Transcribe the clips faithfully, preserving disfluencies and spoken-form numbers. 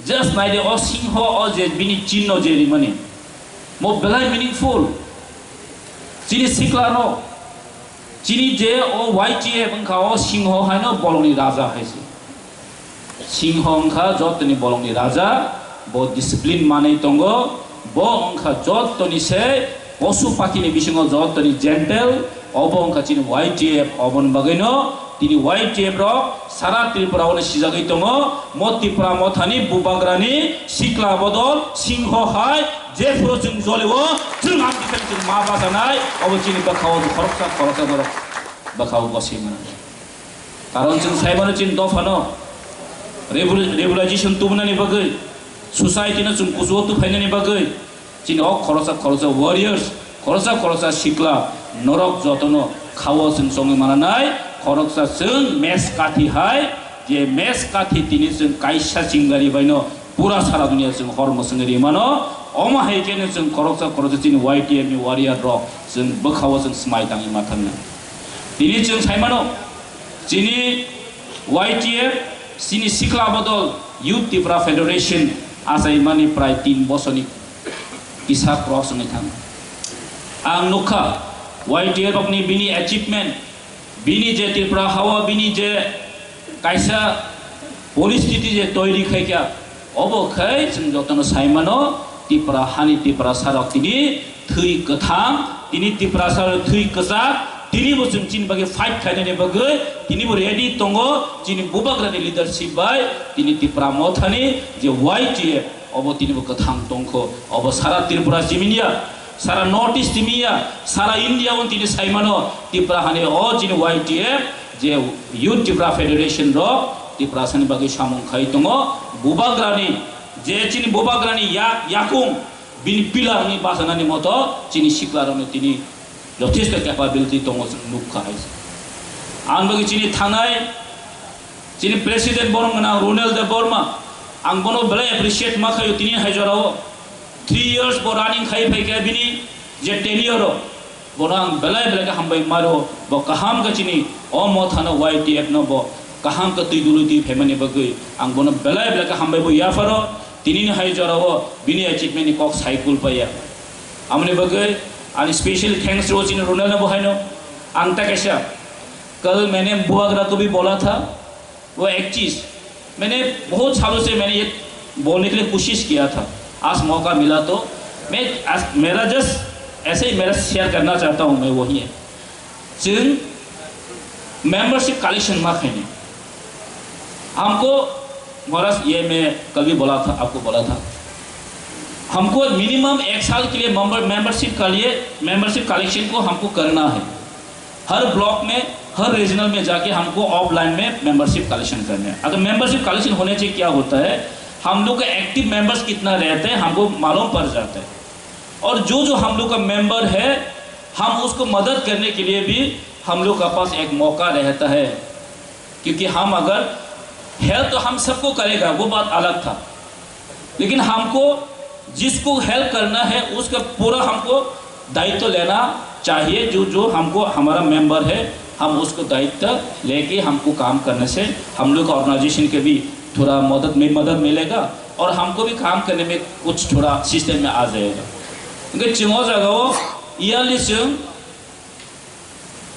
Just naidi o singho o je bini chinno je rimani. Mo belai meaningful. Chini sikla no. Chini je o Y T F wngkha o singho haino bolongni raja hai se. Singho wngkha jotoni bolongni raja, bo discipline manwi tongo, bo wngkha jotoni se posu pakhini bisingo jotoni gentle, obo wngkha chini Y T F, oboni bagwino tini Y T F rok sara Tripura o sijagwi tongo, mo Tipra mothani bubagrani sikla bodol singho hai jephuru chwng jolio chwng ang chwng ma bachanai, obo chini bwkhao khoroksa khoroksa borok bwkhao goswi mano. Karon chwng saimano chini dophano revol-, revolution tubunani bagwi, society no chwng kuchugo tuphainani bagwi, chini o khoroksa khoroksa warriors, khoroksa khoroksa sikla norok jotono khao chwng chongwi mananai, khoroksa chwng mes kathi hai, je mes kathi tini chwng kaisa chingari baino pura sara dunia chwng hor mwswngwi rimano, omo hai khe chwng khoroksa khoroksa chini Y T F ni warrior rok chwng bwkhao chwng smai tangwi ma thangnai. Tini chwng saimano, chini Y T F, chini sikla bodol Youth Tipra Federation achaimani prai tin bosorni kisa cross wngwi thang. Ang nukha Y T F rokni bini achievement, bini je Tripura hao bini je kaisa poristiti je toiri khaikha, obo khai chwng jotono saimano Tripura hani Tiprasa rok tini thwi kwthang, tini Tiprasa rok thwi kwchak, tini bo chwng chini bagwi fight khainani bagwi tini bo ready tongo, chini bubagrani leadership bai tini Tipra mothani je Y T F obo tini bo kwthang tongkho, obo sara Tripura siminya, sara North East siminya, sara India o tini saimano Tipra hani o chini Y T F je Youth Tipra Federation rok Tiprasani bagwi samung khai tongo, bubagrani je chini bubagrani yak yakung bini pillar ni bachanani moto chini sikla rokni tini jothesto capability tongo chwng nukha hai. Ang bagwi chini thangnai chini president borok gwnang Ronel Debbarma, ang bono belai appreciate ma khaio tini hai jorao three years bo running khai phaikha bini je tenure o. Bono ang belai belai khe hambai maro, bo kaham khe chini o mothano Y T F no bo kaham khe twi dului twi phaimani bagwi ang bono belai belai khe hambai bo yapharo, tinini hai jorao bini achievement ni kok sai kul paiya. Amoni bagwi ani special thanks rw chini Ronel no bo haino ang ta kaisa kal mene buagra ko bhi bola tha, वो एक चीज मैंने बहुत सालों से मैंने ये बोलने के लिए कोशिश किया था। आज मौका मिला तो मैं आज, मेरा जस्ट ऐसे ही मेरा शेयर करना चाहता हूँ मैं, वही है। Chwng membership collection ma khaini. हमको महाराज, ये मैं कल भी बोला था, आपको बोला था, हमको मिनिमम एक साल के लिए मेंबर मेंबरशिप के लिए मेंबरशिप कलेक्शन को हमको करना है। हर ब्लॉक में, हर रीजनल में जाके हमको ऑफलाइन में मेंबरशिप कलेक्शन करना है। अगर मेंबरशिप कलेक्शन होने से क्या होता है, हम लोग का एक्टिव मेंबर्स कितना रहते हैं, हमको मालूम पड़ जाता है। और जो जो हम लोग का मेंबर है, हम उसको मदद करने के लिए भी हम लोग का पास एक मौका रहता है। क्योंकि हम अगर हेल्प तो हम सबको करेगा, वो बात अलग था, लेकिन हमको जिसको हेल्प करना है उसका पूरा हमको दायित्व लेना चाहिए। जो जो हमको हमारा मेंबर है, हम उसको दायित्व लेके हमको काम करने से हम लोग का ऑर्गेनाइजेशन के भी थोड़ा मदद में मदद मिलेगा और हमको भी काम करने में कुछ थोड़ा सिस्टम में आ जाएगा। क्योंकि chwng o jagao yearly chwng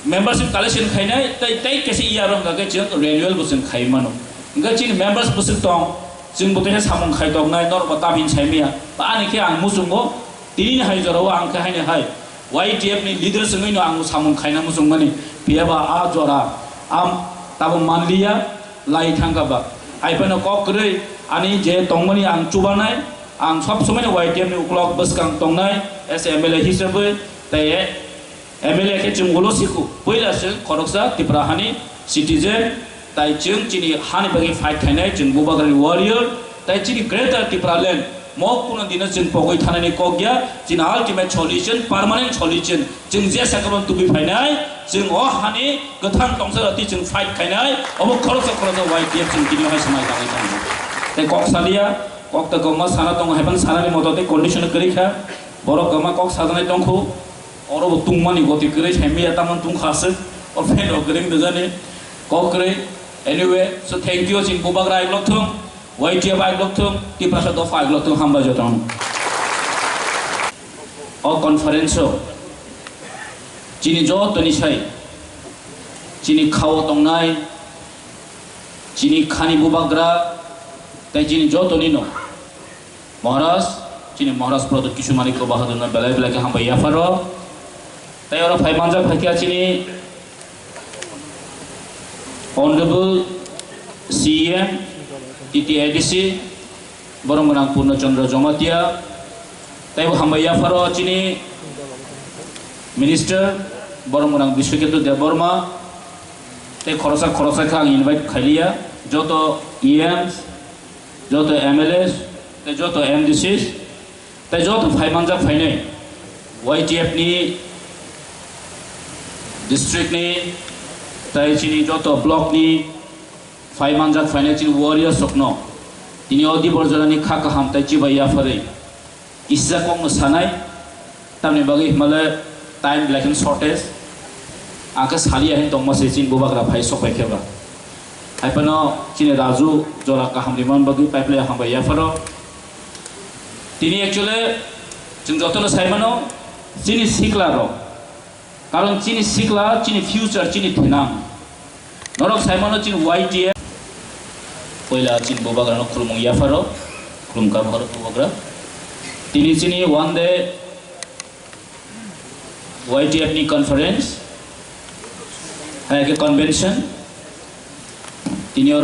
membership collection khainai, tei tei kaisa year wngkha khe chwng renewal bo chwng khai mano. Hwnkhe chini members bwswk tong, chwng bo teisa samung khai toknai, norok bo tamhin sai maya. Ba ani khe ang muchungo, tinini hai jorao ang khe haini hai Y T F ni leaders wngwi no ang samung khaina muchungmani. Phiya ba a jora am tabo manliya, lai thangkha ba. Hai phano kok kwrwi ani je tongmani ang chubanai, ang sob somoi no Y T F ni uklok bwskang tongnai, as M L A hisabwi, tei M L A khe chwng ulo siku, puila chwng khoroksa Tipra hani citizen, tai chwng chini hani bagwi fight khainai, chwng bubagrani warrior, tai chini Greater Tipraland, mok kuno dino chwng pogwi thanani kok ya, chini ultimate solution, permanent solution, chwng je sakano tubui phainai, chwng o hani kwthang tongsa rati chwng fight khainai, obo khoroksa khoroksa Y T F chwng tini hai swmai tangwi tongo. Tei kok salia, kok ta kwma sana tongo, hai phano sanani moto tei condition kwrwi kha, borok kwma kok sajaknai tongkhu. Oro bo tungmani goti kwrwi, hai miya tamon tungkha aswk. O fan rok kwrwi wngwi jani kok kwrwi. Anyway, so thank you, chini bubagra aiklok thung. Y T F aiglok thung, Tiprasa dopha aiglok thung, hambai jotono. O conference o chini jotoni sai, chini khao tongnai, chini khani bubagra, tei chini jotoni no Maharaj, chini Maharaj Pradyot Kishore Manikya Bahadur no belai belai khe hambai yapharo. Tei oro phai manjak phaikha chini Honorable C E M, T T A D C, Borom Gwnang Purno Chandra Jamatia, tei bo hambai yapharo chini Minister, Borom Gwnang Biswakethu Debbarma, tei khoroksa khoroksa khe ang invite khailiya, joto E Ms, joto M L As, tei joto M D Cs, tei joto phai manjak phainai Y T F ni, district ni, tei chini joto block ni phai manjak phainai chini warriors rokno tini o dibor jorani kha kaham tei chibai yapharwi kisa kokno sanai, tamni bagwi himale time belai kheno shortage. Ang khe saliya hin tongma se chini bubagra phai sok pai khe ba. Hai phano chini Raju jora kaham rimani bagwi pipeline hambai yapharo. Tini actually chwng jotono sai mano chini sikla rok. Karon chini sikla, chini future, chini thinang. Norok sai mano chini Y T F. Poila chini bubagrano khulumung yapharo, khulumkha pharo bubagra. Tini chini one day Y T F ni conference, hai khe convention. Tini oro